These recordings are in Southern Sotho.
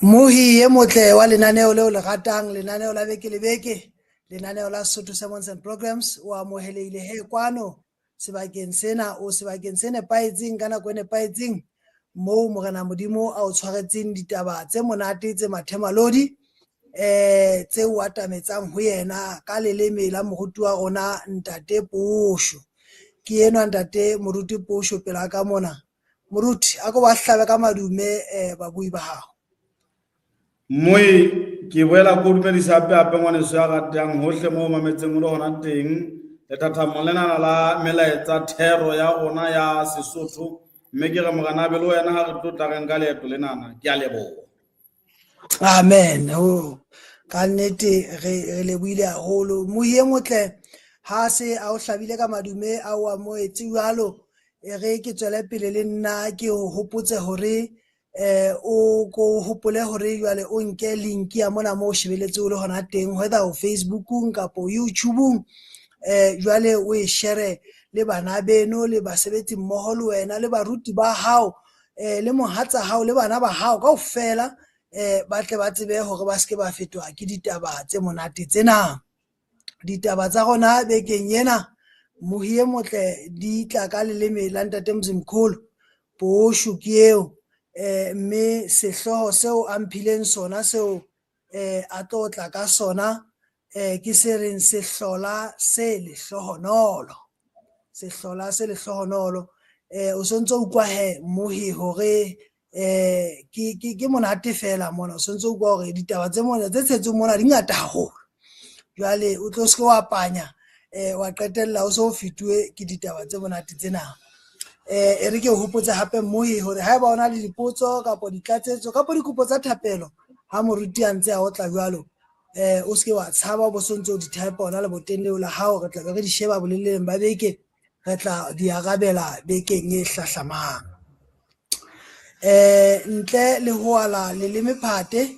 Mohi e motle wa lenaneo leo le ratang, lenaneo la beke le beke, lenaneo la Sesotho Sermons and Programs, o amohelehile he kwano sebakeng sena, o sebakeng se nepahetseng ka nako e nepahetseng moo Morena Modimo a o tshwaretseng ditaba tse monate tse mathemalodi tse o atametsang ho yena ka leleme la moruti wa rona Ntate Posho. Ke enwa Ntate Moruti Posho pela ka mona. Moruti, a ko ba hlabe ka madume babui ba hao. Moi, ke boela ko dumedisa hape hape ngwaneso ya ratang hohle moo mametseng o le hona teng. Lethathamong lenana la melaetsa thero ya rona ya Sesotho, mme ke re Morena a be le wena ha re tlo tla re nka leeto lenana. Ke a leboha. Amen. Oh, ka nnete re lebohile haholo. Mohi e motle ha se a o hlabile ka madume a o amohetse jwalo, e re ke tswele pele le nna ke o hopotse hore o ko hopole hore jwale o nke link ya mona mo o shebeletse o le hona teng, whether o Facebookong kapo YouTubeong, jwale o e share le bana beno le basebetsi mmoho le wena le baruti ba hao, le mohatsa hao le bana ba hao kaofela, ba tle ba tsebe hore ba seke ba fetwa ke ditaba tse monate tsena. Ditaba tsa rona bekeng ena, mohi e motle, di tla ka leleme la Ntate Mzimkhulu, Posho ke eo, mme sehlooho seo a mphileng sona seo a tlo tla ka sona, ke se reng sehlola se lehlohonolo. Sehlola se lehlohonolo. O sontso utlwa he mohi hore ke monate fela mona, o sontso utlwa hore ditaba tse mona tse tshetsweng mona di ngata haholo. Jwale o tlo se wa panya, wa qetella o so fetuwe ke ditaba tse monate tsena. E re ke o hopotse hape mohi hore haeba o na le dipotso kapo ditlatsetso kapo dikopo tsa thapelo ha moruti a ntse a otla jwalo, o seke wa tshaba bo sontso o di type hona leboteng leo la hao, re tla be re di sheba boleleng ba beke, re tla di arabela bekeng e hlahlamang. Ntle le ho ala leleme phate,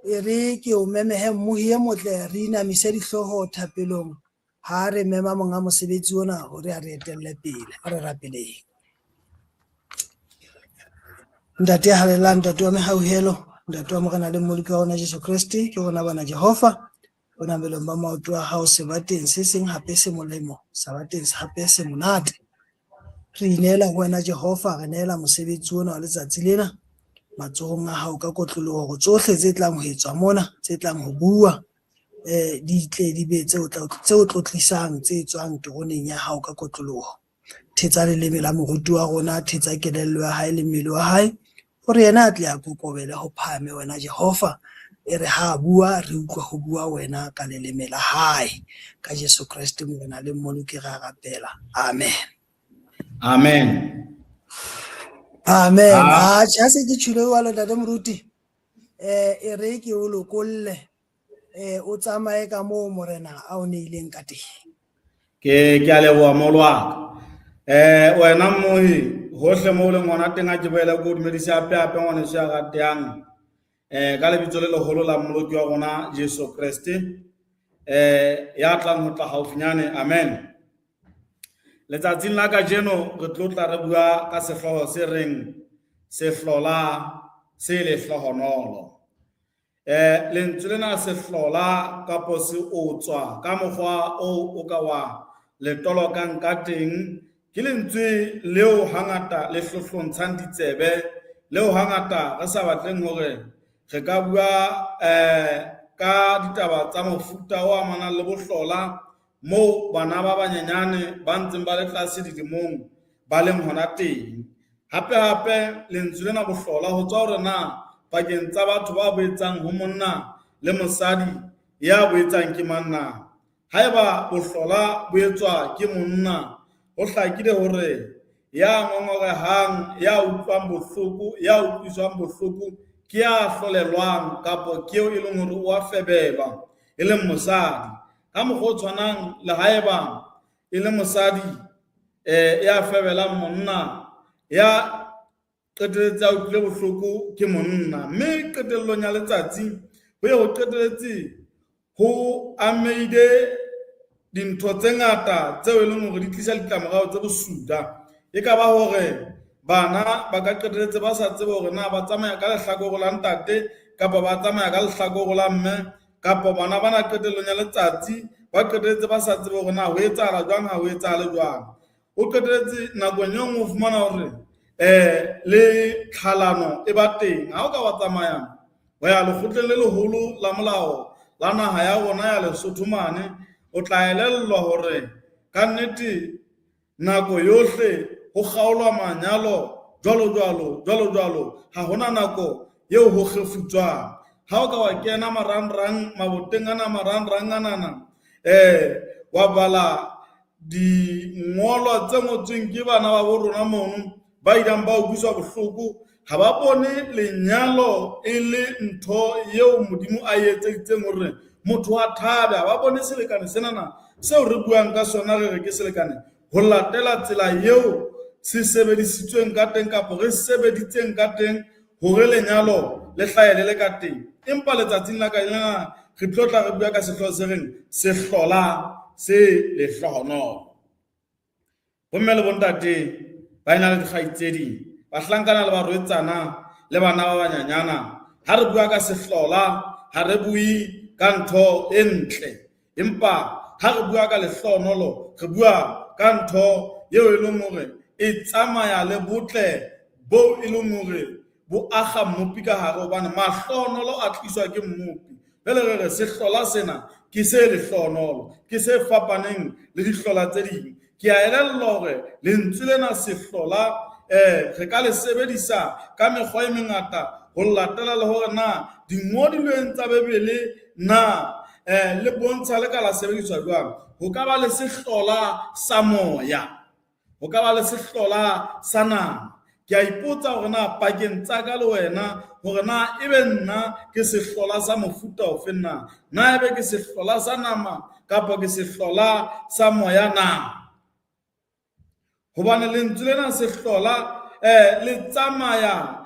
e re ke o memehe mmohi e motle, re inamise dihlooho thapelong ha re mema monga mosebetsi ona hore a re etelle pele. A re rapeleng. Ntate ya halalelang, Ntate wa mehauhelo, Ntate wa Morena le Mmoloki wa rona Jesu Kreste, ke rona bana Jehova, bonabelong ba maoto a hao sebateng se seng hape se molemo, sebateng hape se monate. Re ineela ho wena Jehova, re neela mosebetsi ona wa letsatsi lena matsohong a hao ka kotloloho, hore tsohle tse tlang ho etswa mona, tse tlang ho bua, di tle di be tse o tlotlisang, tse tswang teroneng ya hao ka kotloloho. Thetsa leleme la moruti wa rona, thetsa kelello ya hae le mmele wa hae, hore yena a tle a kokobele ho phahame wena Jehova. E re ha a bua, re utlwa ho bua wena ka leleme la hae. Ka Jesu Kreste Morena le Mmoloki re a rapela. Amen. Amen. Amen. Ha tjhe, ha se ke tjhilo jwalo Ntate Moruti, e re ke o lokolle, o tsamaye ka moo Morena a o neileng ka teng. Ke a leboha moholo wa ka. Wena mmohi, hohle moo o leng hona teng, a ke boele ke o dumedise hape hape ngwaneso ya ratehang, ka lebitso le leholo la Mmoloki wa rona Jesu Kreste, ya tlang ho tla haufinyane. Amen. Letsatsing la kajeno re tlo tla re bua ka sehlooho se reng sehlola se lehlohonolo. Lentswe lena sehlola kapo se otswa ka mokgwa oo o ka wa le tolokang ka teng, ke lentswe leo hangata le hlohlontshang ditsebe, leo hangata re sa batleng hore re ka bua ka ditaba tsa mofuta o amanang le bohlola moo bana ba banyenyane ba ntseng ba le tlase dilemong ba leng hona teng. Hape hape lentswe lena bohlola ho tswa hore na pakeng tsa batho ba boetsang ho monna le mosadi ya boetsang ke mang na. Haeba bohlola bo etswa ke monna, ho hlakile hore ya ngongorehang, ya utlwang bohloko, ya utlwiswang bohloko ke ya hlolelwang kapo ke eo e leng hore o a febelwa, e leng mosadi. Ka mokgwa o tshwanang le haeba e le mosadi ya febelang monna, ya qeteletse a utlwile bohloko ke monna, mme qetellong ya letsatsi ho ye ho qeteletse ho amehile dintho tse ngata tseo e leng hore di tlisa ditlamorao tse bosula. E ka ba hore bana ba ka qeteletse ba sa tsebe hore na ba tsamaya ka lehlakore la ntate kapa ba tsamaya ka lehlakore la mme kapa bana bana qetellong ya letsatsi ba qetelletse ba sa tsebe hore na ho etsahala jwang ha ho etsahale jwang. O qetelletse nakong e nngwe o fumana hore le tlhalano e ba teng. Ha o ka wa tsamaya wa ya lekgotleng le leholo la molao la naha ya rona ya Lesotho mane, o tla elellwa hore kannete nako yohle ho kgaolwa manyalo jwalo jwalo jwalo jwalo, ha hona nako eo ho kgefutswang. Ha o ka wa kena marangrang maboteng ana marangrang anana wa bala dingolwa tse ngotsweng ke bana ba bo rona mono ba ileng ba utlwiswa bohloko, ha ba bone lenyalo e le ntho eo Modimo a e etseditseng hore motho a thabe. Ha ba bone selekane senana seo re buang ka sona re re ke selekane ho latela tsela eo se sebedisitsweng ka teng kapa re sebeditseng ka teng hore lenyalo le hlahe le le ka teng. Empa letsatsing la kajeno re tlo tla re bua ka sehlooho se reng sehlola se lehlohonolo. Bomme le bontate, baena le dikgaitsedi, bahlankana le barwetsana le bana ba banyanyana, ha re bua ka sehlola ha re bue ka ntho e ntle, empa ha re bua ka lehlohonolo re bua ka ntho eo e leng hore e tsamaya le botle boo e leng hore bo akga Mmopi ka hare, hobane mahlohonolo a tliswa ke Mmopi. Jwale re re sehlola sena ke se lehlohonolo, ke se fapaneng le dihlola tse ding. Ke a elellwa hore lentswe lena sehlola re ka le sebedisa ka mekgwa e mengata ho latela le hore na dingodilweng tsa Bebele na le bontsha le ka la sebediswa jwang. Ho ka ba le sehlola sa moya, ho ka ba le sehlola sa nama. Ke a ipotsa hore na pakeng tsa ka le wena hore na ebe nna ke sehlola sa mofuta ofe na, na ebe ke sehlola sa nama kapa ke sehlola sa moya na. Hobane lentswe lena sehlola le tsamaya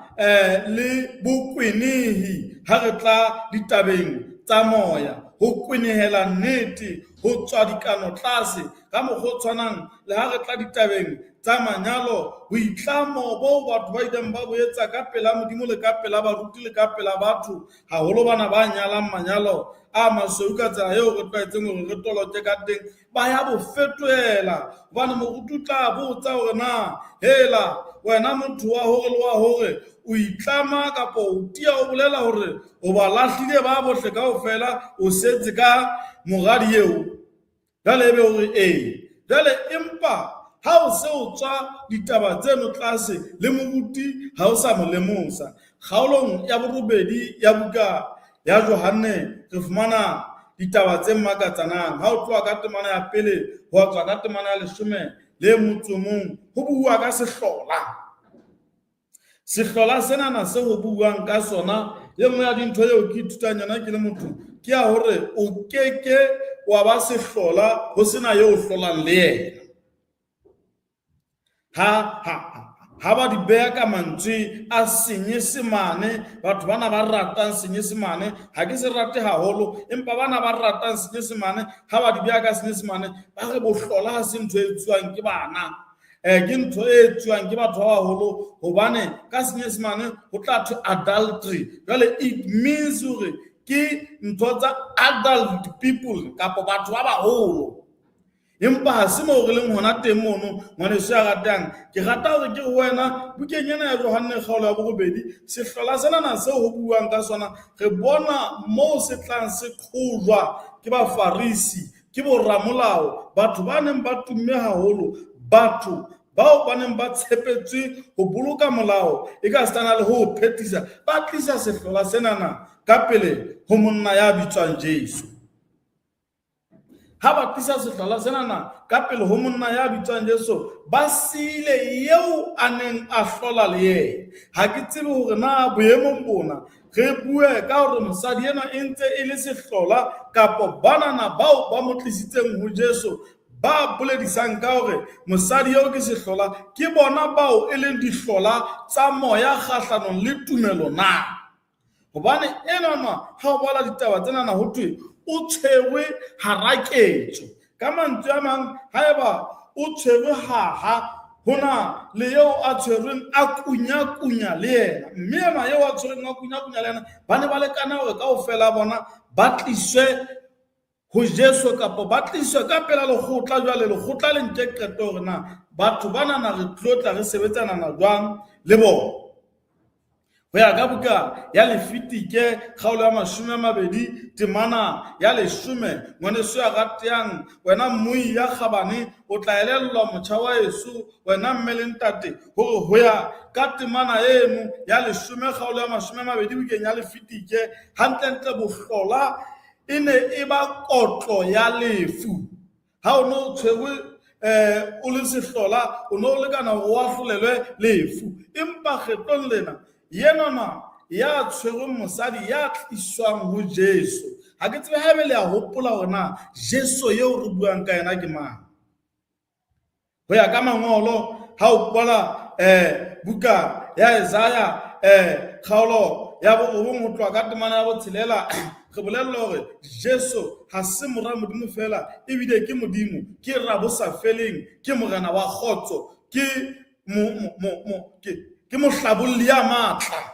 le bokwenehi ha re tla ditabeng tsa moya, ho kwenehela nnete, ho tswa dikano tlase. Ka mokgwa o tshwanang le ha re tla ditabeng tsa manyalo, boitlamo boo batho ba ileng ba bo etsa ka pela Modimo le ka pela baruti le ka pela batho, haholo bana ba nyalang manyalo a masweu ka tsela eo re tlwaetseng hore re toloke ka teng, ba ya bo fetohela. Hobane moruti o tla botsa hore na hela wena motho wa hore le wa hore o itlama kapa o tia o bolela hore o ba lahlile ba bohle kaofela, o setse ka moradi eo. Jwale ebe o re ee. Jwale empa ha o se o tswa ditaba tseno tlase le moruti ha o sa mo lemosa. Kgaolong ya borobedi ya buka ya Johanne re fumana ditaba tse makatsanang. Ha o tloha ka temana ya pele ho tswa ka temana ya 11 le motso mong, ho buuwa ka sehlola. Sehlola senana se ho buuwang ka sona, e nngwe ya dintho eo ke ithutang yona ke le motho ke ya hore o keke wa ba sehlola ho sena eo o hlolang le yena. Ha ha ha ba di beha ka mantswe a Senyesemane, batho bana ba ratang Senyesemane, ha ke se rate haholo, empa bana ba ratang Senyesemane ha ba di beha ka Senyesemane ba re bohlola ha se ntho e etsuwang ke bana. Ke ntho e etsuwang ke batho ba baholo, hobane ka Senyesemane ho tla thwe adultery. Jwale it means hore ke ntho tsa adult people kapa batho ba baholo. Empa ha se moo re leng hona teng mono, ngwaneso ya ratang. Ke rata hore ke re ho wena bukeng ena ya Johanne kgaolo ya borobedi, sehlola senana seo ho buuwang ka sona, re bona moo se tlang se qhojwa ke Bafarisi, ke boramolao, batho ba neng ba tumme haholo, batho bao ba neng ba tshepetswe ho boloka molao e ka sitana le ho o phethisa, ba tlisa sehlola senana ka pele ho monna ya bitswang Jesu. Ha ba tlisa sehlola senana ka pele ho monna ya bitswang Jesu, ba siile eo a neng a hlola le yena. Ha ke tsebe hore na boemong bona re bue ka hore mosadi enwa e ntse e le sehlola kapa banana bao ba mo tlisitseng ho Jesu ba boledisang ka hore mosadi eo ke sehlola ke bona bao e leng dihlola tsa moya kgahlanong le tumelo na. Hobane enwana ha o bala ditaba tsenana ho thwe o tshwerwe hara ketso. Ka mantswe a mang, haeba o tshwerwe haha Ho na le eo a tshwerweng a kunyakunya le yena, mme enwa eo a tshwerweng a kunyakunya le yena ba ne ba lekana hore kaofela bona ba tliswe ho Jesu kapa ba tliswe ka pela lekgotla. Jwale lekgotla le nke qeto hore na batho banana re tlo tla re sebetsanana jwang le bona. Ho ya ka buka ya Lefitike kgaolo ya 20 temana ya 10, ngwaneso ya rateyang, wena mmui ya kgabane, o tla elellwa motjha wa eso, wena mme le ntate, hore ho ya ka temana eno ya 10 kgaolo ya 20 bukeng ya Lefitike, hantlentle bohlola e ne e ba kotlo ya lefu. Ha o ne o tshwerwe o le sehlola, o ne o lekana hore o ahlolelwe lefu. Empa kgetlong lena, yenona ya tshwerweng mosadi ya tliswang ho Jesu. Ha ke tsebe haebe le a hopola hore na Jesu eo re buang ka yena ke mang. Ho ya ka mangolo, ha o kwala buka ya Isaiah kgaolo ya 9 ho tloha ka temana ya 6, re bolellwa hore Jesu ha se mora Modimo feela, ebile ke Modimo, ke rabosafeleng, ke morena wa kgotso, ke ke mohlabolli ya matla.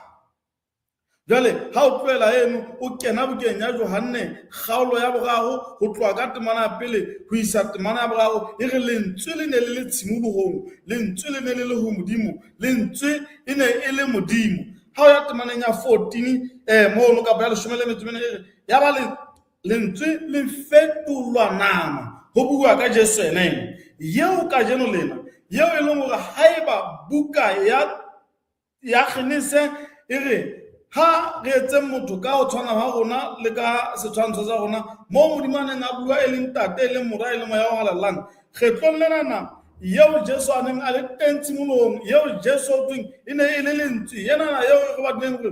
Jwale ha o tlohela eno, o kena bukeng ya Johanne kgaolo ya 3 ho tloha ka temana ya 1 ho isa temana ya 3, e re lentswe le ne le le tshimolohong, lentswe le ne le le ho Modimo, lentswe e ne e le Modimo. Ha o ya temaneng ya 14 mono kapa ya 14, e re ya ba lentswe le fetolwa nama, ho bua ka Jesu ena ena eo kajeno lena, eo e leng hore haeba buka ya Genese e re ha re etseng motho ka ho tshwana ha rona le ka setshwantsho sa rona, moo Modimo a neng a bua e leng Ntate, e leng Mora, e leng Moya o Halalelang. Kgetlong lenana eo Jesu a neng a le teng tshimolohong, eo Jesu o thweng e ne e le lentswe, yenana eo re batlileng hore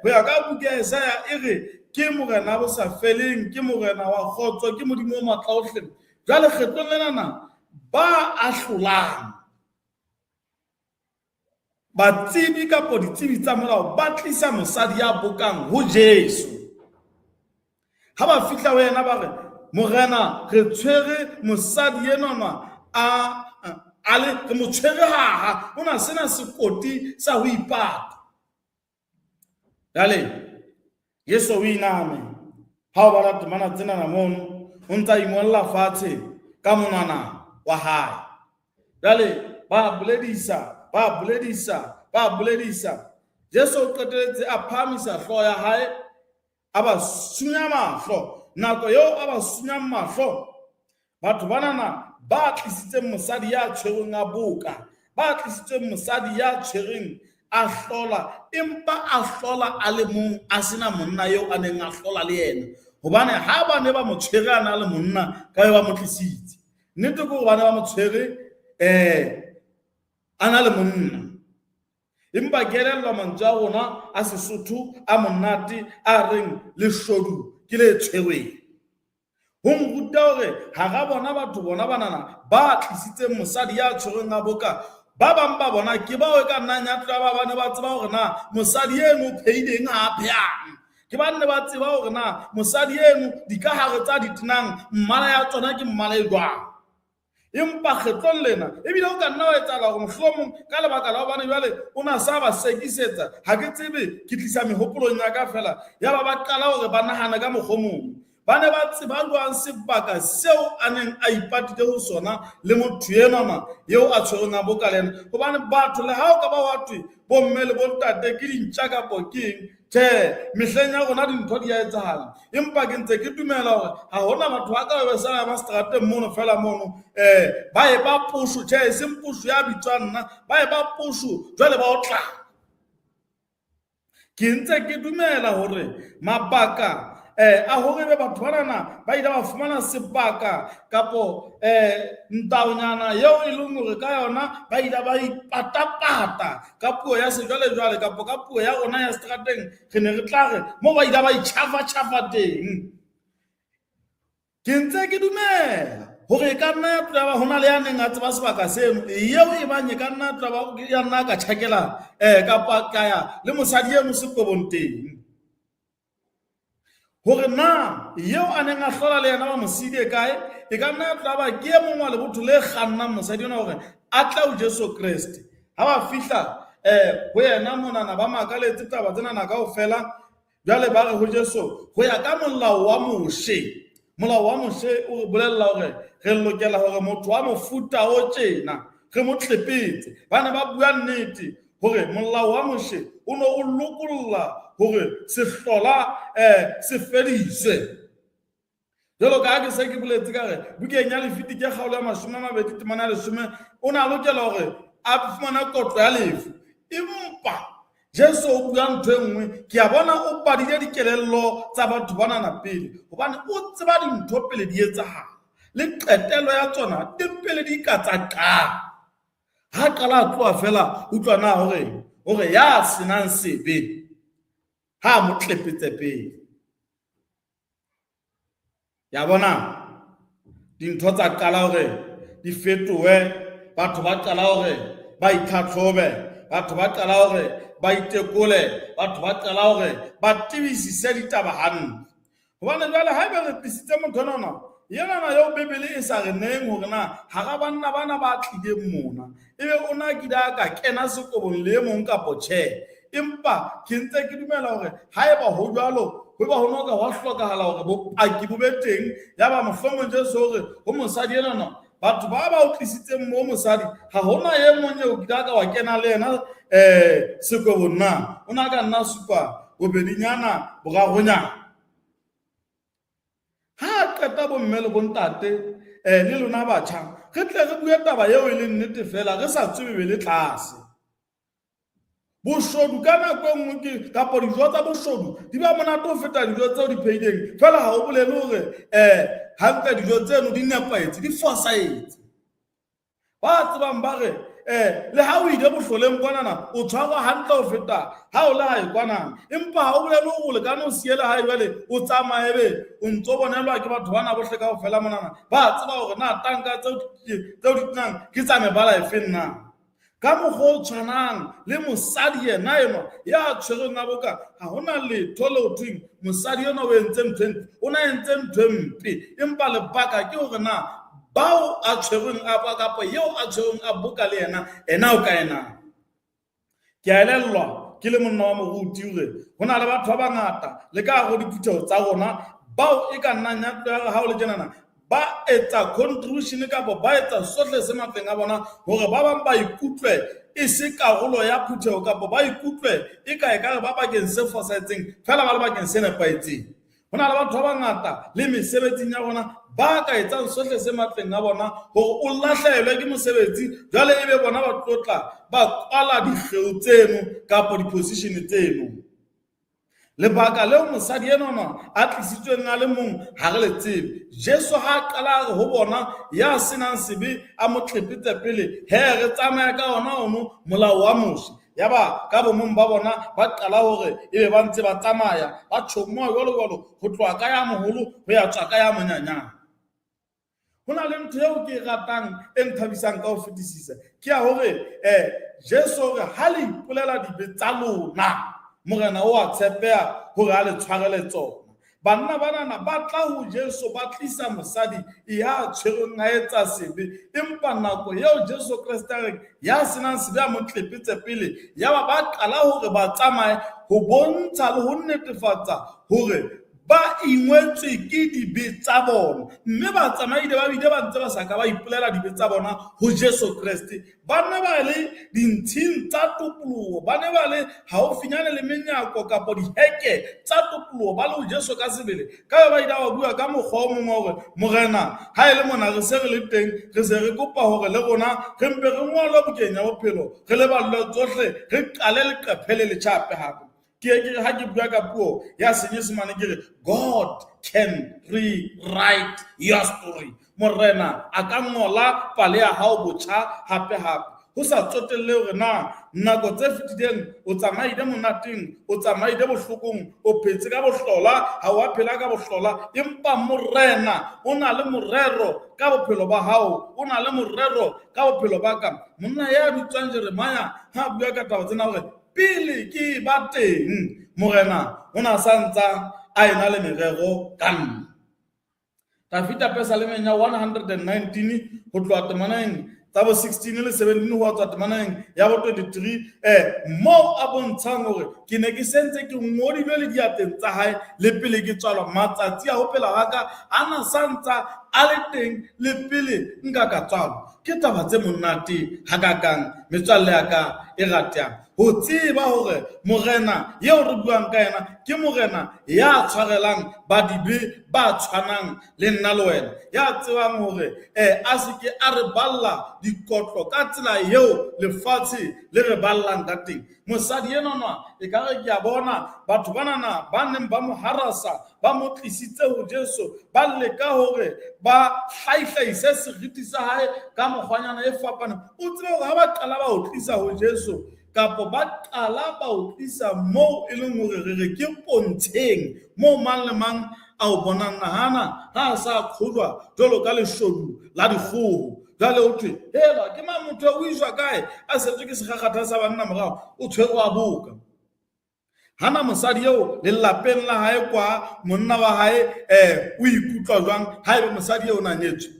ho ya ka buka ya Isaiah e re ke morena bo sa feleng, ke morena wa kgotso, ke Modimo o matla ohle. Jwale kgetlong lenana ba ahlolang batsebi kapo ditsebi tsa molao ba tlisa mosadi ya bokang ho Jesu. Ha ba fihla ho yena ba re, Morena, re tshwere mosadi enwana a le, re mo tshwere haha, o na sena sekoti sa ho ipata. Jwale Jesu o iname, ha o bala temana tsenana mono, o ntsa ingolla fatshe ka monwana wa hae. Jwale ba boledisa, ba boledisa, ba boledisa. Jesu o qeteletse a phahamisa hlooho ya hae, a ba sunya mahlo. Nako eo a ba sunyang mahlo, batho banana ba tlisitseng mosadi ya tshwerweng a boka, ba tlisitseng mosadi ya tshwereng a hlola, empa a hlola a le mong, a sena monna eo a neng a hlola le yena. Hobane ha ba ne ba mo tshwere a na le monna, ka be ba mo tlisitse. Nnete ke hore ba ne ba mo tshwere a na le monna. Empa ke elellwa mantswe a rona a Sesotho a monate a reng leshodu ke le tshwerweng. Ho nruta hore hara bona batho bona banana ba tlisitseng mosadi ya tshwerweng a boka, ba bang ba bona ke bao e ka nnang ya tloha ba bane ba tseba hore na mosadi eno o phehileng ha a phehang. Ke ba nne ba tseba hore na mosadi eno dikahare tsa di tenang mmala ya tsona ke mmala e jwang. Empa kgetlong lena ebile o ka nna wa etsahala hore mohlomong ka lebaka la hobane jwale o na sa ba sekisetsa, ha ke tsebe, ke tlisa mehopolong ya ka feela, ya ba ba qala hore ba nahane ka mokgwa o mong. Ba ne ba tseba jwang sebaka seo a neng a ipatile ho sona le motho enwana eo a tshwerweng a boka le yena? Hobane batho le ha o ka ba wa thwe bomme le bontate ke dintja kapo ke eng, tjhe, mehleng ya rona dintho di a etsahala. Empa ke ntse ke dumela hore ha hona batho ba ka be sa ba strateng mono fela mono, ba e ba posho, tjhe, e seng posho ya bitswang nna, ba e ba posho jwale ba o tla. Ke ntse ke dumela hore mabaka a hore ebe batho banana ba ile ba fumana sebaka kapo ntaonyana eo e leng hore ka yona ba ile ba ipatapata ka puo ya sejwalejwale kapo ka puo ya rona ya strateng, re ne re tla re moo ba ile ba itjhafatjhafa teng. Ke ntse ke dumela hore e ka nna ya tloha ba ho na le ya neng a tseba sebaka seno, eo e bang e ka nna ya tloha ba ya nna ka tjhakela kapa ka ya le mosadi eno sekwebong teng. Hore na eo a neng a hlola le yena ba mo siile kae, e ka nna ya tloha ba ke e mong wa lebotho le kgannang mosadi ona hore a tla ho Jesu Kreste. Ha ba fihla um ho yena monana ba makaletse taba tsenana kaofela, jwale ba re ho Jesu, ho ya ka molao wa Moshe, molao wa Moshe o re bolella hore re lokela hore motho wa mofuta o tjena re mo tlepetse. Ba ne ba bua nnete hore molao wa Moshe o ne o lokolla hore sehlola um se fediswe. Jwalo ka ha ke se ke boletse ka re bukeng ya Lefitike kgaolo ya 20 temana ya 10 o ne a lokela hore a fumane kotlo ya lefu. Empa Jesu o bua ntho e nngwe, ke a bona o badile dikelello tsa batho banana pele, hobane o tseba dintho pele di etsahala le qetelo ya tsona teng pele di ka tsa qala. Ha qala a tloha feela, utlwa na hore hore ya senang sebe ha a mo tlepetse pele. Ya bona dintho tsa qala hore di fetohe, batho ba qala hore ba itlhatlhobe, batho ba qala hore ba itekole, batho ba qala hore ba tebisise ditaba hantle. Hobane jwale haeba re tlisitse motho enwana, enwana eo Bibele e sa re neng hore na hara banna bana ba tlileng mona, ebe o na kile a ka kena sekobong le e mong kapo tjhe. Empa ke ntse ke dumela hore haeba ho jwalo, ho ba ho no ka hwa hlokahala hore bopaki bo be teng. Yaba mohlomong Jesu o re ho mosadi enwana, batho ba ba o tlisitseng moo mosadi, ha hona e mong eo kile a ka wa kena le yena sekobong na? O na ka nna supa bobedinyana boraronyana. Ha a qeta bomme le bontate le lona batjha, re tle re bue taba eo e leng nnete feela, re sa tswe Bibele tlase. Boshodu ka nako e nngwe ke kapa dijo tsa boshodu di ba monate ho feta dijo tseo di phehileng, feela ha o bolele hore hantle dijo tseno di nepahetse, di fosahetse. Ba tsebang ba re le ha o ile bohloleng kwanana o tshwarwa hantle ho feta ha o le hae kwanana, empa ha o bolele hore o lekane o siele hae jwale o tsamaye be o ntso bonelwa ke batho bana bohle kaofela monana, ba tseba hore na tanka tseo di tenang ke tsa mebala efeng na. Ka mokgwa o tshwanang le mosadi yena enwa ya tshwerweng a boka, ha hona letho le ho thweng mosadi enwa o entse ntho e ntle, o na entse ntho e mpe, empa lebaka ke hore na bao a tshwerweng a boka kapa eo a tshwerweng a boka le yena, ena o kae na? Ke a elellwa ke le monna wa moruti hore ho na le batho ba bangata le ka hare ho diphutheho tsa rona bao e ka nnang ya tloha ya re ha o le tjenana ba etsa contribution kapa ba etsa sohle se matleng a bona hore ba bang ba ikutlwe e se karolo ya phutheho kapa ba ikutlwe e ka ekare ba bakeng se fosahetseng feela ba le bakeng se nepahetseng. Ho na le batho ba bangata le mesebetsing ya bona ba ka etsang sohle se matleng a bona hore o lahlehelwe ke mosebetsi, jwale ebe bona ba tlo tla ba kwala dikgeo tseno kapa di-position tseno. Lebaka leo mosadi enwana a tlisitsweng a le mong ha re le tsebe. Jesu ha a qala a re ho bona, ya senang sebe a mo tlepetse pele, he re tsamaya ka ona ono molao wa Moshe. Yaba ka bomong ba bona ba qala hore ebe ba ntse ba tsamaya ba tjhomoha jwalo jwalo ho tloha ka ya moholo ho ya tswa ka ya monyanyana. Ho na le ntho eo ke e ratang e nthabisang ka ho fetisisa ke ya hore Jesu o re ha le ipolela dibe tsa lona, Morena o a tshepeha hore a le tshwarele tsona. Banna banana ba tla ho Jesu ba tlisa mosadi ya tshwerweng a etsa sebe, empa nako eo Jesu Kreste a reng ya senang sebe a mo tlepetse pele, yaba ba qala hore ba tsamaye ho bontsha le ho netefatsa hore ba ingwetswe ke dibe tsa bona, mme ba tsamaile ba bile ba ntse ba sa ka ba ipolela dibe tsa bona ho Jesu Kreste. Ba ne ba le dintshing tsa topoloho, ba ne ba le haufinyane le menyako kapa diheke tsa topoloho, ba le ho Jesu ka sebele. Ka ba ile ba bua ka mokgwa o mong wa hore, Morena, ha e le mona re se re le teng, re se re kopa hore le rona re mpe re ngolwe bukeng ya bophelo, re leballwe tsohle, re qale leqephe le letjha hape hape. Ke ye ke re ha ke bua ka puo ya Senyesemane ke re God can rewrite your story. Morena a ka ngola pale ya hao botjha hape hape. Ho sa tsotelle hore na nako tse fetileng o tsamaile monateng, o tsamaile bohlokong, o phetse ka bohlola, ha wa phela ka bohlola, empa Morena o na le morero ka bophelo ba hao, o na le morero ka bophelo ba ka. Monna ya bitswang Jeremiah ha a bua ka taba tsena hore pele ke ba teng, Morena o na sa ntsa a ena le merero ka nna. Dafita pesalemeng ya 119 ho tloha temaneng tsa tsa bo 16 le 17 ho tswa temaneng ya bo 23 moo a bontshang hore ke ne ke sentse ke ngodilwe le diatleng tsa hae le pele ke tswalwa matsatsi a ho phela ga ka a na sa ntsa a le teng le pele nka ka tswalwa ke taba tse monate hakakang metswalle ya ka e ratang ho tseba hore morena eo re buang ka yena ke morena ya tshwarelang badibe ba tshwanang le nna le wena ya tsebang hore um a se ke a re balla dikotlo ka tsela eo lefatshe le re ballang ka teng mosadi enonwa e ka re ke a bona batho banana ba neng ba mo harasa ba mo tlisitse ho Jesu ba leka hore ba hlaihlaise seriti sa hae ka mokgwanyana e fapaneng o tsebe hore ha ba qala ba o tlisa ho Jesu kapo ba qala ba o tlisa moo e leng hore re re ke pontsheng moo mang le mang a o bonang nahana ha a sa kgojwa jwalo ka leshodu la dikgoho jwale o thwe hela ke mang motho o iswa kae a setswe ke sekgakgatha sa banna morago o tshwerwe a boka Hana mosadi eo lelapeng la hae kwa monna wa hae o ikutlwa jwang haebe mosadi eo o na nyetswe?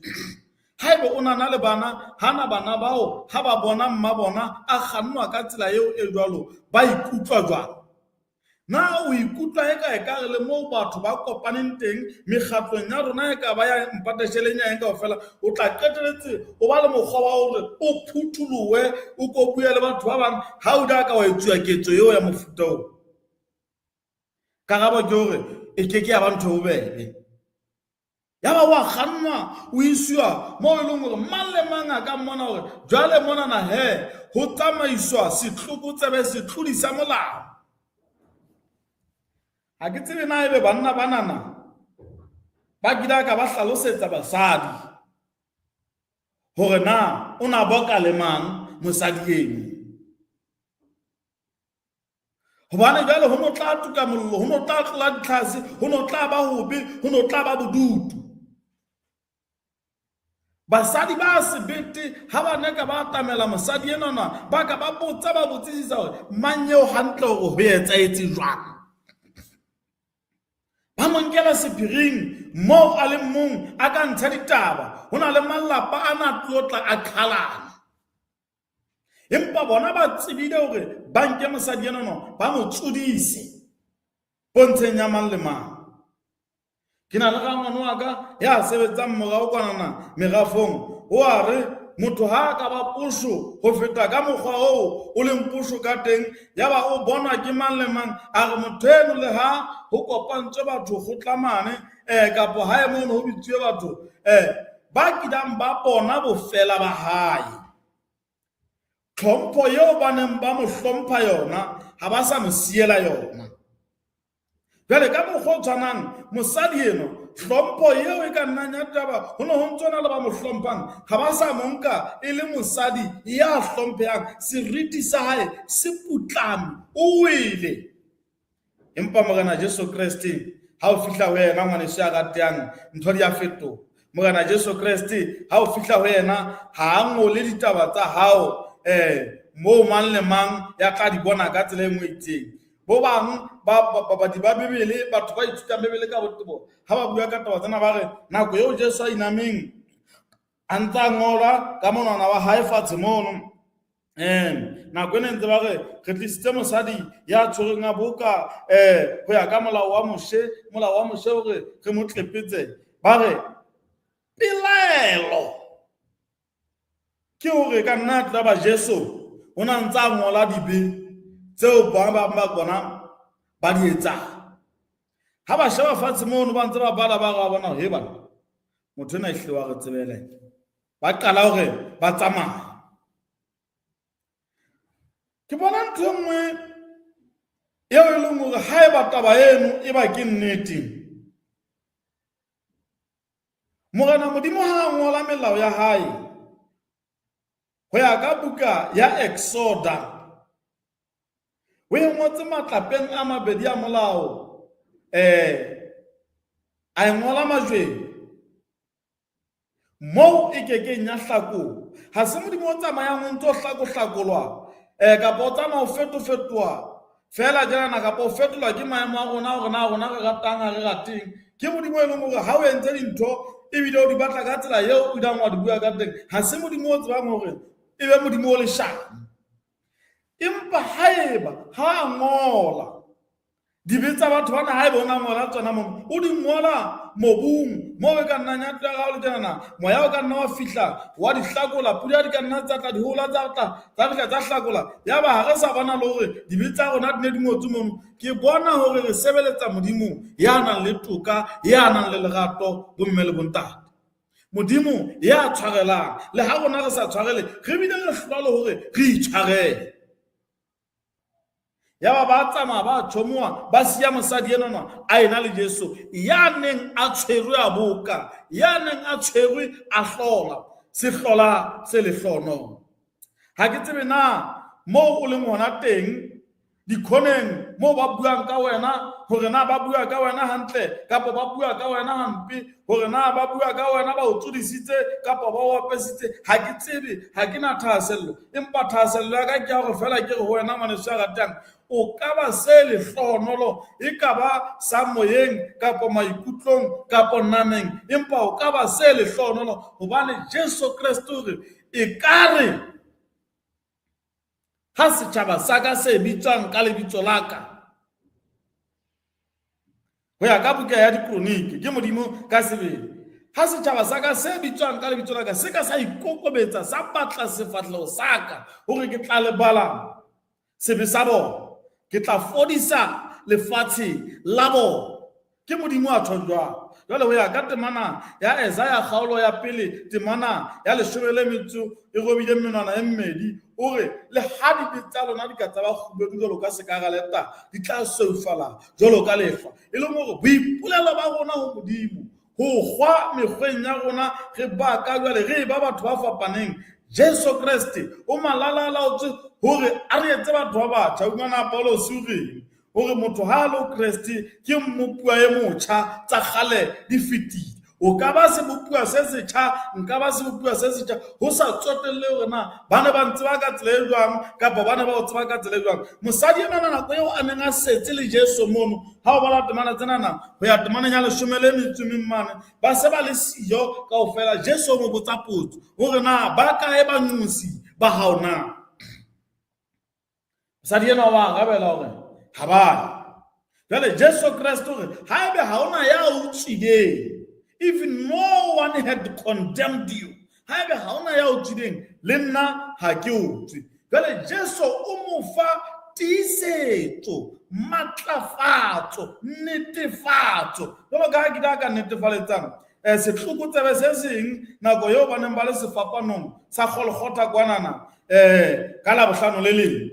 Haebe o na le bana, hana bana bao ha ba bona mma bona a kgannwa ka tsela eo e jwalo ba ikutlwa jwang? Na o ikutlwa eka ekare le moo batho ba kopaneng teng mekgatlong ya rona e ka ba ya mpatesheleng ya eng kaofela, o tla qeteletse o ba le mokgwa wa hore o phutholohe o ko bue le batho ba bang ha o da ka wa etsuwa ketso eo ya mofuta oo? Karabo ke hore e ke ke ya ba ntho e bobebe. Ya ba wa kgannwa o isiwa moo e leng hore mang le mang a ka mmona hore jwale monana he ho tsamaiswa setlokotsebe setlodi sa molao. Ha ke tsebe na ebe banna banana ba kile ka ba hlalosetsa basadi hore na o na boka le mang mosadi eno. Hobane jwale ho no tla tuka mollo, ho no tla tlola ditlhase, ho no tla ba hobe, ho no tla ba bodutu. Basadi ba sebete ha ba ne ka ba atamela mosadi enwana, ba ka ba botsa ba botsisisa hore mang eo hantle hore ho etsahetse jwang. Ba mo nkela sephiring moo a le mong a ka ntsha ditaba. Ho na le malapa a na tlotla a qhalana. Empa bona ba tsebile hore ba nke mosadi enwana ba mo tsodise pontsheng ya mang le mang. Ke na le rangwane wa ka ya sebetsang morao kwanana merafong, o a re motho ha a ka ba posho ho feta ka mokgwa oo o leng posho ka teng, ya ba o bonwa ke mang le mang, a re motho eno le ha ho kopantswe batho kgotla mane kapo hae mono ho bitsuwe batho ba kilang ba bona bofela ba hae. Tlhompho eo ba neng ba mo hlompha yona ha ba sa mo siela yona. Jwale ka mokgwa o tshwanang mosadi eno hlompho eo e ka nnang ya taba ho ne ho ntse na le ba mo hlomphang ha ba sa mo nka e le mosadi ya hlomphehang, seriti sa hae se putlame, o wele. Empa Morena Jesu Kreste ha o fihla ho yena ngwaneso ya ratehang, ntho di a fetoha. Morena Jesu Kreste ha o fihla ho yena ha a ngole ditaba tsa hao moo mang le mang ya tla di bona ka tsela e nngwe itseng. Bo bang ba babadi ba Bibele, batho ba ithutang Bibele ka botebo, ha ba bua ka taba tsena ba re nako eo Jesu a inameng a ntse a ngola ka monwana wa hae fatshe mono, nako e ne ntse ba re re tlisitse mosadi ya tshwereng a boka ho ya ka molao wa Moshe, molao wa Moshe hore re mo tlepetse, ba re pelaelo ke hore ka nna tla ba Jesu o na ntse a ngola dibe tseo ba bang ba bona ba di etsang. Ha ba sheba fatshe mono ba ntse ba bala ba re bona he bana motho ena ehlile wa re tsebele, ba qala hore ba tsamaye. Ke bona ntho e nngwe eo e leng hore haeba taba eno e ba ke nnete, Morena Modimo ha a ngola melao ya hae ho ya ka buka ya Exoda, o e ngotse matlapeng a mabedi a molao, a e ngola majweng moo e kekeng ya hlakolwa. Ha se Modimo o tsamayang o ntse o hlakohlakolwa kapa o tsamaya o fetofetoha fela jana kapa o fetolwa ke maemo a rona hore na rona re ratang ha re rateng. Ke Modimo e leng hore ha o entse dintho ebile o di batla ka tsela eo o ileng wa di bua ka teng, ha se Modimo o tsebang hore e be Modimo o leshano. Empa haeba ha a ngola dibe tsa batho bana, haeba o na ngola tsona mono, o di ngola mobung moo e ka nnang ya tla ga o le tjenana, moya o ka nna wa fihla wa di hlakola, pula di ka nna tsa tla, dihola tsa tla tsa fihla tsa hlakola, yaba ha re sa bona le hore dibe tsa rona di ne di ngotswe mono. Ke bona hore re sebeletsa Modimo ya nang le toka, ya nang le lerato, bomme le bontate. Modimo ya tshwarelang, le ha rona re sa tshwarele, re bile re hlolwa le hore re itshwarele. Yaba ba tsamaya ba tjhomoha, ba siya mosadi enwana a ena le Jesu, ya neng a tshwerwe a boka, ya neng a tshwerwe a hlola, sehlola se lehlohonolo. Ha ke tsebe na moo o leng hona teng dikhoneng moo ba buang ka wena, hore na ba bua ka wena hantle kapa ba bua ka wena hampe, hore na ba bua ka wena ba o tsodisitse kapa ba o apesitse, ha ke tsebe, ha ke na thahasello. Empa thahasello ya ka ke ya hore fela ke re ho wena ngwaneso ya ratang, o ka ba se lehlohonolo, e ka ba sa moyeng kapa maikutlong kapa nameng, empa o ka ba se lehlohonolo hobane Jesu Kreste o re, ekare ha setjhaba sa ka se bitswang ka lebitso la ka, ho ya ka buka ya Dikronike, ke Modimo ka sebele, ha setjhaba sa ka se bitswang ka lebitso la ka se ka sa ikokobetsa, sa batla sefahleho sa ka, hore ke tla lebala sebe sa bona, ke tla fodisa lefatshe la bona. Ke Modimo a tjhong jwalo. Jwale ho ya ka temana ya Isaiah kgaolo ya pele temana ya leshome le metso e robileng menwana e mmedi, o re, le ha dibe tsa lona di ka tsa ba kgubedu jwalo ka sekaraleta, di tla sweufala jwalo ka lehlwa. E leng hore boipolelo ba rona ho Modimo, ho kgwa mekgweng ya rona, re baka jwale re ba batho ba fapaneng. Jesu Kreste o malala-a-laotswe hore a re etse batho ba batjha. O fumana Paulose o reng? O re motho ha a le ho Kreste ke mmopuwa e motjha, tsa kgale di fetile. O ka ba sebopuwa se setjha, nka ba sebopuwa se setjha, ho sa tsotelle hore na ba ne ba ntseba ka tsela e jwang kapa ba ne ba o tseba ka tsela e jwang. Mosadi enwana nako eo a neng a setse le Jesu mono, ha o bala temana tsenana ho ya temaneng ya leshome le metso e memmane, ba se ba le siyo kaofela. Jesu o mo botsa potso hore na ba kae banqosi ba hao na? Mosadi enwa wa arabela hore ha ba ye. Jwale Jesu Kreste o re haebe ha hona ya o tswileng, if no one had condemned you, haebe ha hona ya o tswileng, le nna ha ke o tswe. Jwale Jesu o mo fa tiisetso, matlafatso, netefatso. Jwalo ka ha ke ka netefaletsang setlokotsebe se seng nako eo ba neng ba le sefapanong sa Golgotha kwanana ka Labohlano le leng.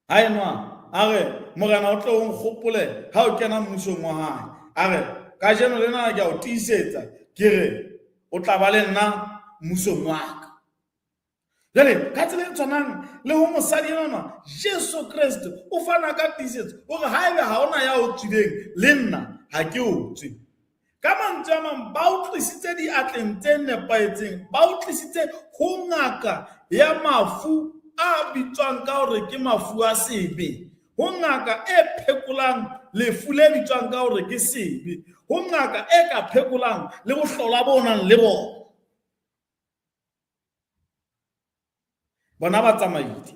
Ha enwa a re, Morena o tle o nkgopole ha o kena mmusong wa hae. A re, kajeno lena ke a o tiisetsa, ke re o tla ba le nna mmusong wa ka. Jwale ka tsela e tshwanang le ho mosadi enwana, Jesu Kreste o fana ka tiisetso o re haebe ha hona ya o tswileng, le nna ha ke o tswe. Ka mantswe a mang, ba o tlisitse diatleng tse nepahetseng, ba o tlisitse ho ngaka ya mafu a bitswang ka hore ke mafu a sebe, ho ngaka e phekolang lefu le bitswang ka hore ke sebe, ho ngaka e ka phekolang le bohlola bo nang le bona. Bona ba tsamaile,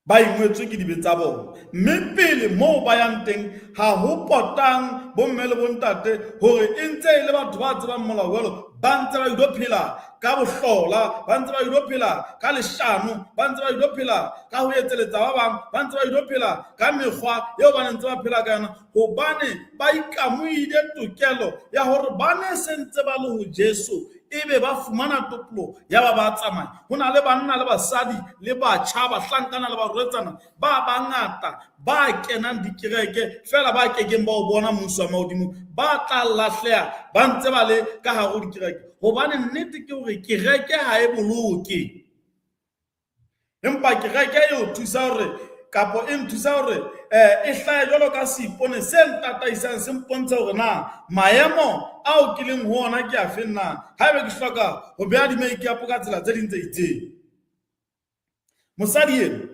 ba ingwetswe ke dibe tsa bona, mme pele moo ba yang teng ha ho potang bomme le bontate hore e ntse e le batho ba tsebang molao jwalo, ba ntse ba ilo phela ka bohlola, ba ntse ba ilo phela ka leshano, ba ntse ba ilo phela ka ho etseletsa ba bang, ba ntse ba ilo phela ka mekgwa eo ba neng ntse ba phela ka yona, hobane ba ikamohile tokelo ya hore ba ne se ntse ba le ho Jesu ebe ba fumana topoloho ya ba ba tsamaya. Ho na le banna le basadi le batjha, bahlankana le barwetsana ba bangata ba kenang dikereke feela ba kekeng ba o bona mmuso wa mahodimo, ba tla lahleha ba ntse ba le ka hare ho dikereke. Hobane nnete ke hore kereke ha e boloke. Empa kereke e o thusa hore kapo e nthusa hore e hlahe jwalo ka seipone se ntataisang, se mpontsha hore na maemo ao ke leng ho ona ke afeng, na haebe ke hloka ho beha di-make-up ka tsela tse ding tse itseng. Mosadi eno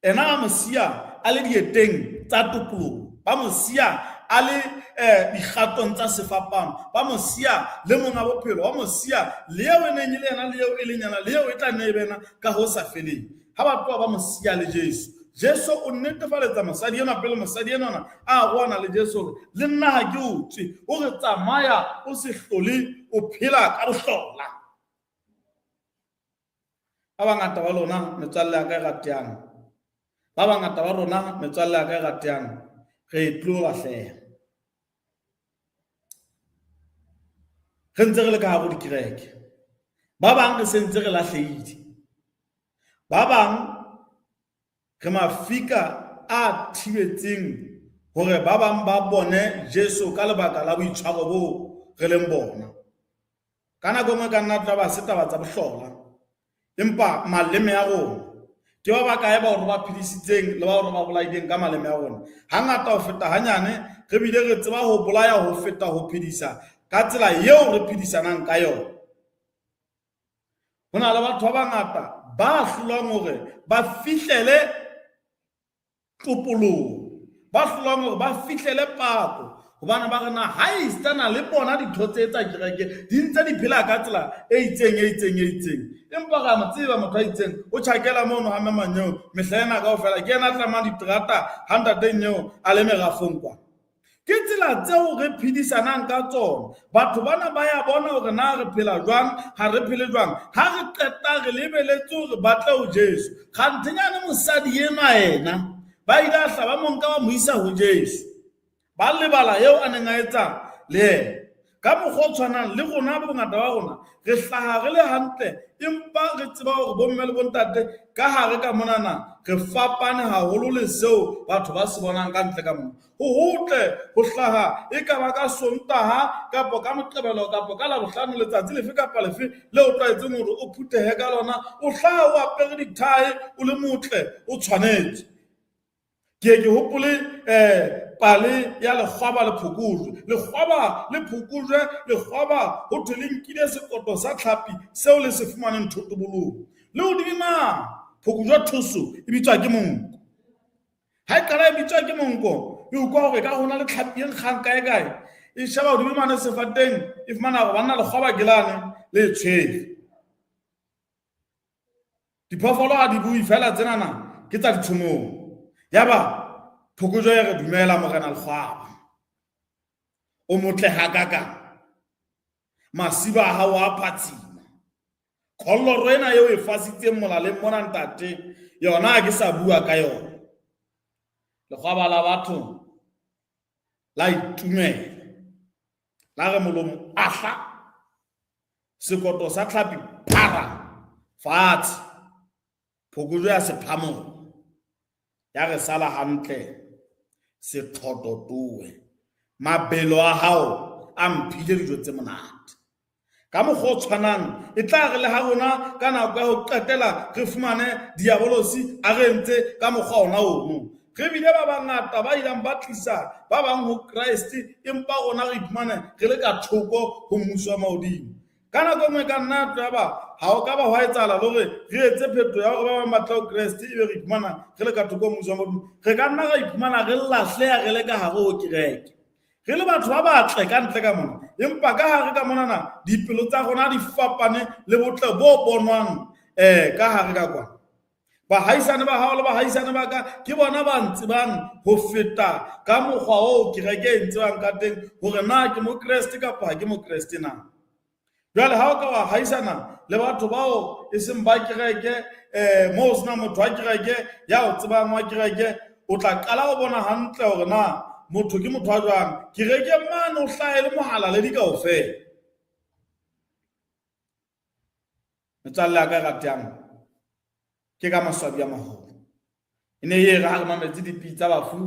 ena a mo siya a le dieteng tsa tokoloho, ba mo siya a le um dikgatong tsa sefapano, ba mo siya le monga bophelo, ba mo siya le eo e neng e le yena, le eo e leng yena, le eo e tla nne e be yena ka ho sa feleng. Ha ba tloha ba mo siya le Jesu, Jesu o nnetefaletsa mosadi enwa pele mosadi enwana a roana le Jesu hore le nna ha ke o tswe, o re tsamaya o se hlole o phela ka bohlola. Ba bangata ba lona metswalle ya ka e ratehang, ba bangata ba rona metswalle ya ka e ratehang, re tlo lahleha. Re ntse re le ka hare ho dikereke. Ba bang re sentse re lahlehile. Ba bang re mafika a thibetseng hore ba bang ba bone Jesu ka lebaka la boitshwaro boo re leng bona. Ka nako e nngwe ka nna tla ba se taba tsa bohlola, empa maleme a rona ke ba bakae bao re ba phedisitseng le bao re ba bolaileng ka maleme a rona. Hangata ho feta hanyane re bile re tseba ho bolaya ho feta ho phedisa ka tsela eo re phedisanang ka yona. Ho na le batho ba bangata ba hlolwang hore ba fihlele topoloho, ba hlolwang hore ba fihlele pako, hobane ba re na ha esitana le bona ditho tse tsa kereke di ntse di phela ka tsela e itseng e itseng e itseng. Empa re a mo tseba motho a itseng o tjhakela mono ha Mme Manyeo mehla ena kaofela, ke yena a tlamang diterata ha Ntate Nyeo a le merafong kwa. Ke tsela tseo re phedisanang ka tsona. Batho bana ba ya bona hore na re phela jwang, ha re phele jwang. Ha re qeta re lebeletse hore ba tle ho Jesu. Kganthenyane mosadi enwa yena, ba ile a hla ba mo nka ba mo isa ho Jesu. Ba lebala eo a neng a etsa le yena. Ka mokgwa o tshwanang le rona bongata ba rona re hlaha re le hantle, empa re tseba hore bomme le bontate ka hare ka monana re fapane haholo le seo batho ba se bonang ka ntle ka mona. Ho hotle ho hlaha e ka ba ka Sontaha kapa ka Moqebelo kapa ka Labohlano, letsatsi lefe kapa lefe le o tlwaetseng hore o phuthehe ka lona, o hlaha o apere dithae, o le motle, o tshwanetse. Ke ye ke hopole um pale ya lekgwaba le phokojwe. Lekgwaba le phokojwe, lekgwaba ho thwe le nkile sekoto sa tlhapi seo le se fumaneng thotobolong. Le hodima phokojwe thoso e bitswa ke monko. Ha e qala e bitswa ke monko, e utlwa hore ka hona le tlhapi e nkgang kae kae. E sheba hodimo mane sefateng, e fumana hore banna lekgwaba ke lane le e tshwere. Diphoofolo ha di bue fela tsenana ke tsa ditshomong. Yaba phokojwe ya re dumela morena Lekgwaba. O motle hakakang. Masiba a hao a phatsima. Kholloro ena eo e fasitseng molaleng mona ntate, yona ha ke sa bua ka yona. Lekgwaba la batho la itumela. La re molomo ahla. Sekoto sa tlhapi phara fatshe, phokojwe ya se phamola, ya re sala hantle sethoto towe. Mabelo a hao a mphile dijo tse monate. Ka mokgwa o tshwanang, e tla re le ha rona ka nako ya ho qetela re fumane diabolosi a re entse ka mokgwa ona ono. Re bile ba bangata ba ileng ba tlisa ba bang ho Kreste, empa rona re iphumane re le ka thoko ho mmuso wa mahodimo. Ka nako e nngwe e ka nna ya ba ha o ka ba hwa etsahala le hore re etse phetho ya hore ba bang ba tle ho Kreste, ebe re iphumana re le ka thoko ho mmuso wa mahodimo. Re ka nna ra iphumana re lahleha re le ka hare ho kereke. Re le batho ba batle ka ntle ka mona, empa ka hare ka monana dipelo tsa rona di fapane le botle bo bonwang ka hare ka kwana. Bahaisane ba hao le bahaisane ba ka ke bona ba ntsebang ho feta ka mokgwa oo kereke e ntsebang ka teng hore na ke Mokreste kapa ha ke Mokreste na. Jwale ha o ka wa haisana le batho bao e seng ba kereke um moo o sena motho wa kereke ya o tsebang wa kereke, o tla qala o bona hantle hore na motho ke motho wa jwang. Kerekeng mane o hlahe le mohalaledi kaofela. Metswalle ya ka e ratehang, ke ka maswabi a maholo. E ne e re ha re mametse dipitsa bafu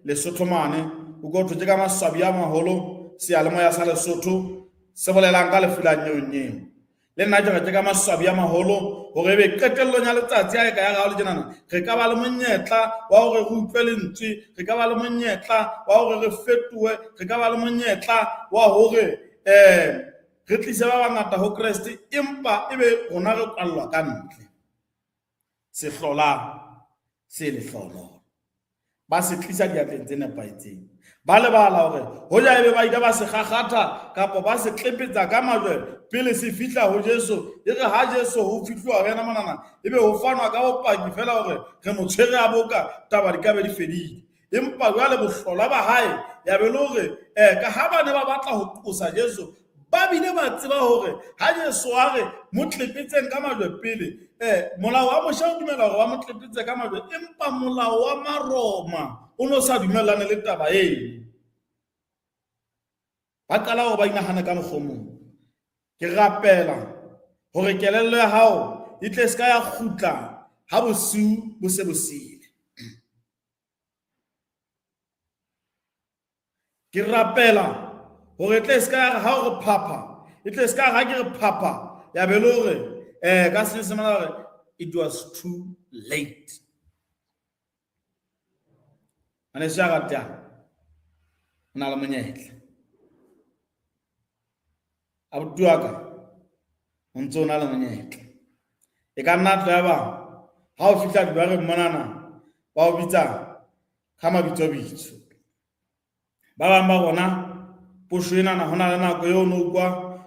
Lesotho mane, o ko thwe ke ka maswabi a maholo seyalemoya sa Lesotho se bolelang ka lefu la nyeonyeo. Le nna ke re ke ka maswabi a maholo hore ebe qetellong ya letsatsi ha e ka ya re ha o le tjenana, re ka ba le monyetla wa hore re utlwe lentswe, re ka ba le monyetla wa hore re fetohe, re ka ba le monyetla wa hore um re tlise ba bangata ho Kreste, empa ebe rona re kwallwa ka ntle. Sehlola se lehlohonolo. Ba se tlisa diatleng tse nepahetseng. Ba lebala hore hoja ebe ba ile ba se kgakgatha kapa ba se tlepetsa ka majwe pele se fihla ho Jesu, e re ha Jesu ho fihluwa ho yena monana, ebe ho fanwa ka bopaki fela hore re mo tshwere a boka, taba di ka be di fedile. Empa jwale bohlola ba hae ya be le hore um ka ha ba ne ba batla ho qosa Jesu, ba bile ba tseba hore ha Jesu a re mo tlepetseng ka majwe pele, um molao wa Moshe o dumela hore ba mo tlepetse ka majwe, empa molao wa Maroma o ne o sa dumellane le taba eno. Ba qala hore ba inahane ka mokgwa o mong. Ke rapela hore kelello ya hao e tle se ka ya kgutla ha bosiu bo se bo sile. Ke rapela hore e tle se ka ya re ha o re phapha, e tle se ka re ha ke re phapha ya be le hore um ka Senyesemane ba re it was too late. Ngwaneso ya ratehang, o na le monyetla. Abuti wa ka, o ntse o na le monyetla. E ka nna tlo ya ba ha o fihla dibareng monana ba o bitsa ka mabitsobitso. Ba bang ba rona posho enana ho na le nako eo no utlwa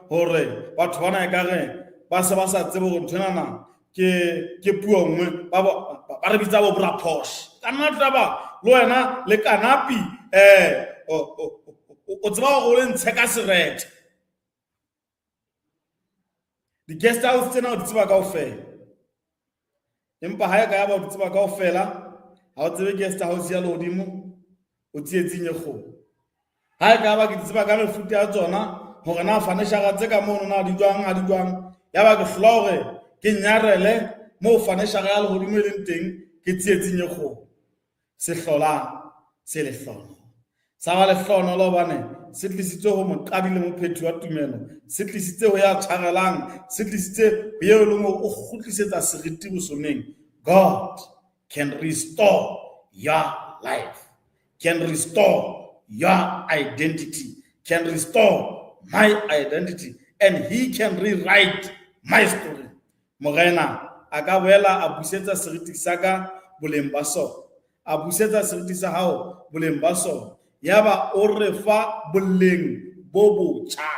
hore batho bana ekare ba se ba sa tsebe hore ntho enana ke ke puo nngwe ba ba re bitsa bo bra posh. Ka nna taba le wena le kanapi o tseba hore o le ntshe ka serethe. Di-guest house tsena o di tseba kaofela. Empa ha e ka ya ba o di tseba kaofela, ha o tsebe guest house ya lehodimo, o tsietsing e kgolo. Ha e ka ba ke di tseba ka mefuta ya tsona, hore na faneshara tse ka mono na di jwang, ha di jwang, ya ba ke hlola hore ke nyarele moo faneshara ya lehodimo e leng teng, ke tsietsing e kgolo. Sehlola se lehlohonolo. Sa ba lehlohonolo hobane se tlisitswe ho moqadi le mophethi wa tumelo, se tlisitse ho ya tshwarelang, se tlisitse ho eo e leng hore o kgutlisetsa seriti bosoneng. God can restore your life, can restore your identity, can restore my identity, and he can rewrite my story. Morena a ka boela a busetsa seriti sa ka boleng ba sona, a busetsa seriti sa hao boleng ba sona, yaba o re fa boleng bo botjha.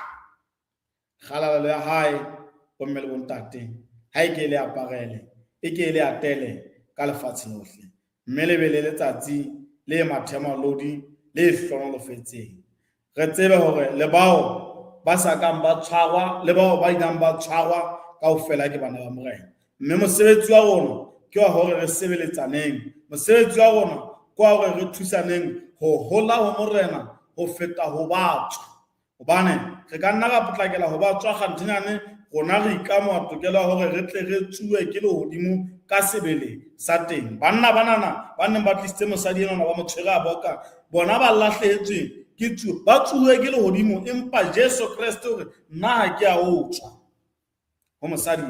Kgalalelo ya hae, bomme le bontate, ha e ke e le aparele, e ke e le atele ka lefatshe lohle, mme le be le letsatsi le mathemalodi le hlohonolofetseng. Re tsebe hore le bao ba sa kang ba tshwarwa le bao ba ileng ba tshwarwa kaofela ke bana ba Morena. Mme mosebetsi wa rona ke wa hore re sebeletsaneng. Mosebetsi wa rona ke wa hore re thusaneng ho hola ho Morena ho feta ho ba tswa. Hobane re ka nna ra potlakela ho ba tswa kganthenyane, rona re ikamoha tokelo ya hore re tle re tsuwe ke lehodimo ka sebele sa teng. Banna banana ba neng ba tlisitse mosadi enwana ba mo tshwere a boka, bona ba lahlehetsweng ke tsuo, ba tsuwe ke lehodimo, empa Jesu Kreste o re, nna ha ke a o tswa ho mosadi.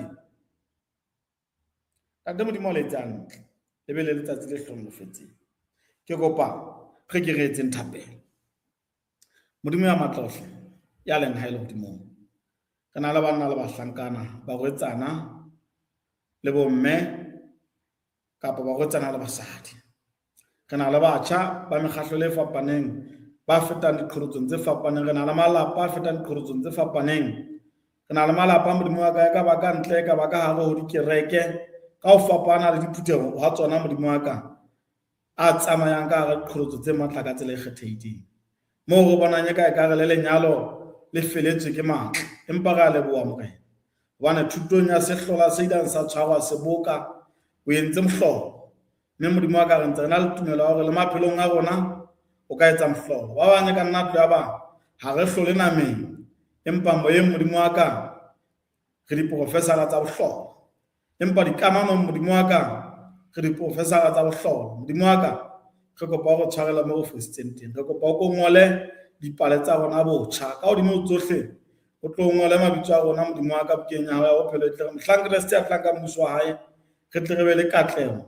Ntate Modimo o le etse hantle, le be le letsatsi le hlohonolofetseng. Ke kopa re ke re etseng thapelo. Modimo ya matla ohle, ya leng hae lehodimong, re na le banna le bahlankana, barwetsana le bomme kapa barwetsana le basadi. Re na le batjha ba mekgahlo le fapaneng ba fetang diqholotsong tse fapaneng. Re na le malapa a fetang diqholotsong tse fapaneng. Re na le malapa Modimo wa ka, e ka ba ka ntle, e ka ba ka hare ho dikereke, ka ho fapana le diphutheho ha tsona Modimo wa ka, a tsamayang ka hara diqholotso tse matla ka tsela e kgethehileng. Moo re bonang eka ekare le lenyalo le feletswe ke matla, empa re a leboha Morena, hobane thutong ya sehlola se ileng sa tshwarwa seboka, o entse mohlolo. Mme Modimo wa ka, re ntse re na le tumelo ya hore le maphelong a rona o ka etsa mohlolo. Ba bang e ka nna tlo ya ba ha re hlole nameng, empa moyeng Modimo wa ka re diprofesara tsa bohlokwa. Empa dikamanong Modimo wa ka re diprofesara tsa bohlokwa. Modimo wa ka, re kopa o re tshwarele mo re fositseng teng. Re kopa o ko ngole dipale tsa rona botjha. Ka hodimo ho tsohle, o tlo ngole mabitso a rona Modimo wa ka bukeng ya hao ya bophelo, e tle re mohlang Kreste a tlang ka mmuso wa hae, re tle re be le katleho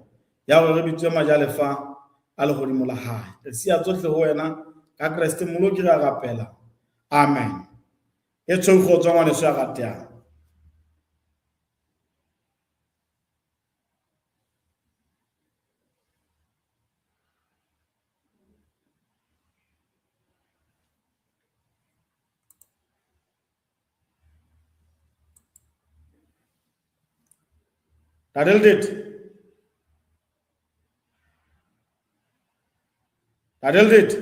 ya hore re bitswe majalefa a lehodimo la hae. Re siya tsohle ho wena ka Kreste Mmoloki re a rapela. Amen. E tshweu kgotso ngwaneso ya ratehang. Ntate Letete. Ntate Letete.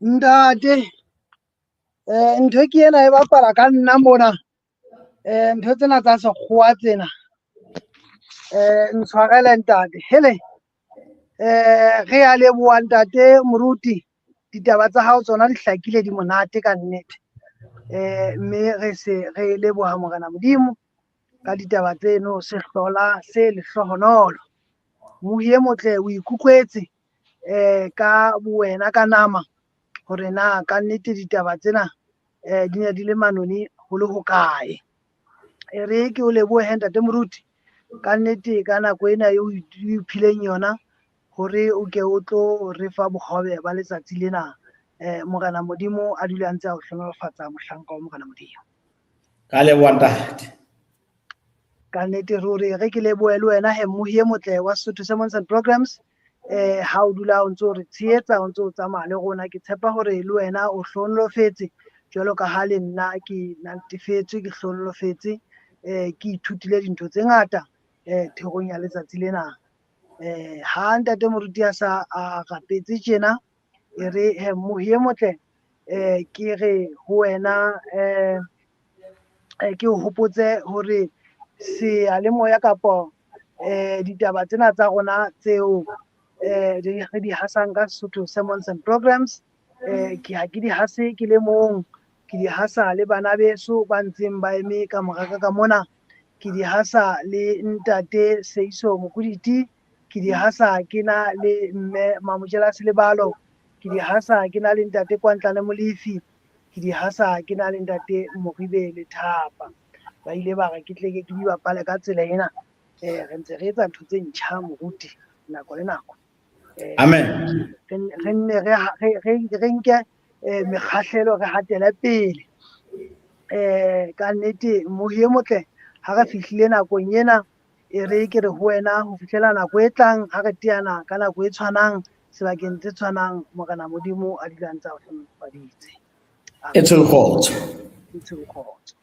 Ntate, eh ntho ke ena e bapala ka nna mona. Eh ntho tsena tsa sekgowa tsena. Eh ntshwarele ntate. Hele. Eh re a leboha ntate moruti. Ditaba tsa hao tsona di hlakile di monate ka nnete. Eh mme re se re leboha Morena Modimo ka ditaba tseno se hlola se lehlohonolo. Mohi e motle o ikutlwetse eh ka bowena ka nama hore na ka nnete ditaba tsena eh di ne di le manoni ho le hokae. E re ke o lebohe ntate moruti ka nnete ka nako ena eo o iphileng yona hore o ke o tlo re fa bohobe ba letsatsi lena. Eh Morena Modimo a dule a ntse a o hlohonolofatsa mohlanka wa Morena Modimo. Ka leboha ntate. Ka nnete ruri re ke lebohe le wena he mmohi e motle wa Sesotho Sermons and Programs eh ha o dula o ntse o re tshehetsa o ntse o tsamaya le rona ke tshepa hore le wena o hlohonolofetse jwalo ka ha le nna ke natefetswe ke hlohonolofetse eh ke ithutile dintho tse ngata eh therong ya letsatsi lena eh ha ntate moruti a sa a rapetse tjena e re he mmohi e motle eh ke re ho wena eh ke o hopotse hore seyalemoya kapo eh ditaba tsena tsa rona tseo eh re di hasang ka Sesotho Sermons and Programs eh ke ha ke di hase ke le mong ke di hasa le bana beso ba ntseng ba eme ka moraka ka mona ke di hasa le ntate Seiso Mokuditi ke di hasa ke na le mme Mamojela Selebalo ke di hasa ke na le ntate Kwantlane Molefi ke di hasa ke na le ntate Moribe le Thapa ba ile ba re ke tle ke di bapale ka tsela ena eh re ntse re etsa ntho tse ntjha moruti nako le nako eh, amen re nne re nke eh, mekgahlelo re hatele pele eh ka nnete mohi e motle ha re fihlile nakong ena e re ke re ho wena ho fihlela nako e tlang ha re teana ka nako e tshwanang sebakeng tse tshwanang Morena Modimo a dula a ntse a o hlohonolofaditse. E tshwere kgotso. E tshwere kgotso.